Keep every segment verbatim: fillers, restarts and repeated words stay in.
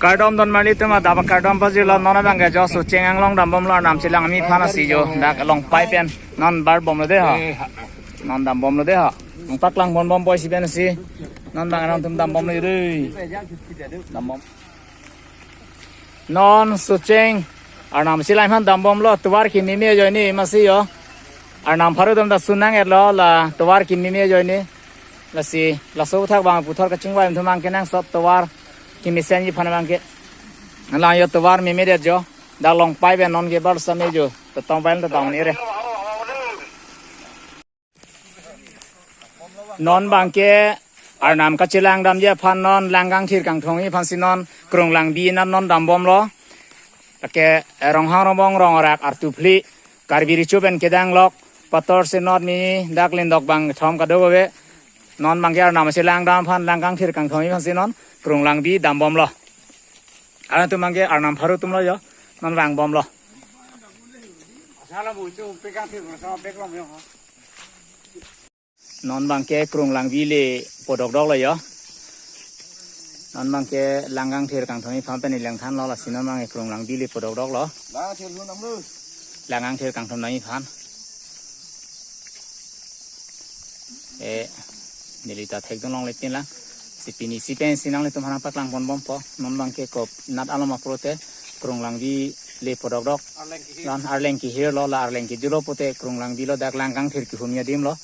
Kardom donmarli atum, adap kardom pajirlo. Non abangke jo Socheng anglong dambomlo, arnam chelang ami aphan asi jo. Dak Longpai pen non bar bomlo de ha. Non dambomlo de ha. Nangpaklang ponbompo isi pensi. Non abang arnam atum dambomlo de. Dambom. Non Socheng arnam chelang aphan dambomlo, tovar kimi me ajoine masi jo. Arnam pharo atum ta sun nang-etlo, la tovar kimi me ajoine. Lasi laso athak abang puthot kachingvai atum abangke nangsot tovar kimesen ji aphan abangke. Lang jo tovar memedet jo. Dak Longpai pen non ke bar same jo. Tatong pai tatong ni re. Non abangke arnam kachelang damji aphan non lang kangthir kangthongji aphansi non Krunglangbi anat non dambomlo. Lake, eh, Ronghang Romong Rong Arak artu phli, Karbi Recho pen kedang lok, pator si not mi dak Lindok bang thom kadokave. Non abangke arnam chelang dam aphan lang kangthir kangthongji aphansi non Krunglangbi dambomlo. Arnam atum abangke arnam pharo atumlo jo, non vangbomlo. Non abangke Krunglangbi le podokdoklo jo. Non abangke lang kangthir kangthongji aphan pen neli langthanlo, lasi non abangke Krunglangbi le podokdoklo. Lang thir hu namlu. Lang kangthir kangthongji aphan. Eh, neli ta thekdun longle tin lang. Si pini isi pensi nanglitum aphan nangpaklang ponbompo. Non abangke kop nat alom aprote Krunglangbi le podokdok. Arleng kehir. Lan arleng kehirlo, la arleng kejutlo pute Krunglangbi lo, dak lang kangthir kehumji adim lo.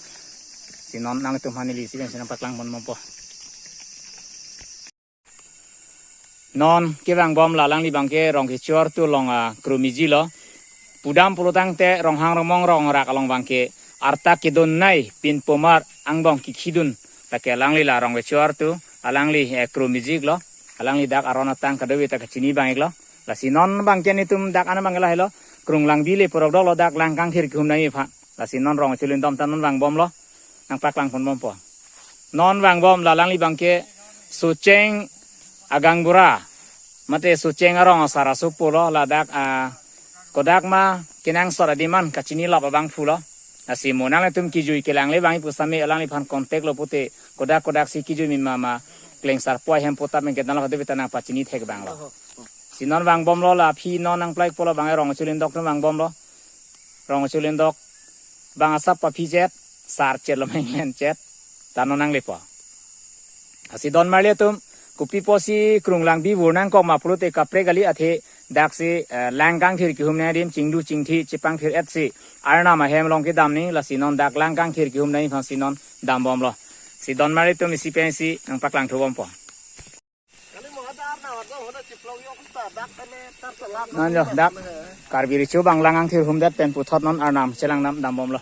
Si non nanglitum aphan neli isi pensi nangpaklang ponbompo. Non kevangbom la alangli abangke Rong Kecho artu along akro miji lo. Pudam pulotangte Ronghang Romong Rong Arak along abangke arta kedun nei pinpomar angbong kikhidun. Lake alangli la Rong Kecho artu, alangli, eh, kro mijiklo. Alangli dak aron atang kadokave ta kachini abang iklo. Lasi non abangke netum dak an abang lahelo. Krunglangbi le podokdoklo, dak lang kangthir kehumji aphan. Lasi non Rong Kecho Lindok ta non vangbomlo. Nangpaklang ponbompo. Non vangbom la alangli abangke Socheng agaonbura, mate Socheng arong asar asopo lo, ladak, ah, kodak ma kenangsot adim an kachinilap abangphu lo. Lasi mo nanglitum kejui kelang le abang pu same alangliphan contact lo pute kodak kodaksi kejui mima ma klengsarpo ahem pu ta pen kedam lo, kadokave ta nangpachini thek abang lo. Si non vangbomlo, la aphi non nangplai pulo abang Rong Kecho Lindok atum vangbomlo. Rong Kecho Lindok abang asap aphi chet, sar chet lo menglen chet. Ta non nanglepo. Lasi donmarli atum, kopi pusi Krunglangbi vur nangkok ma pulote kaprek kali, athe daksi, eh, lang kangthir kehumji adim chingdu chingthi chepangthir-etsi arnam ahem along kedam ni, lasi non dak lang kangthir kehumji aphansi non dambomlo. Si donmarli atum isi pensi nangpaklang thubompo. Non jo, dak Karbi Recho abang lang kangthir humdet pen puthot non arnam chelang dam dambomlo.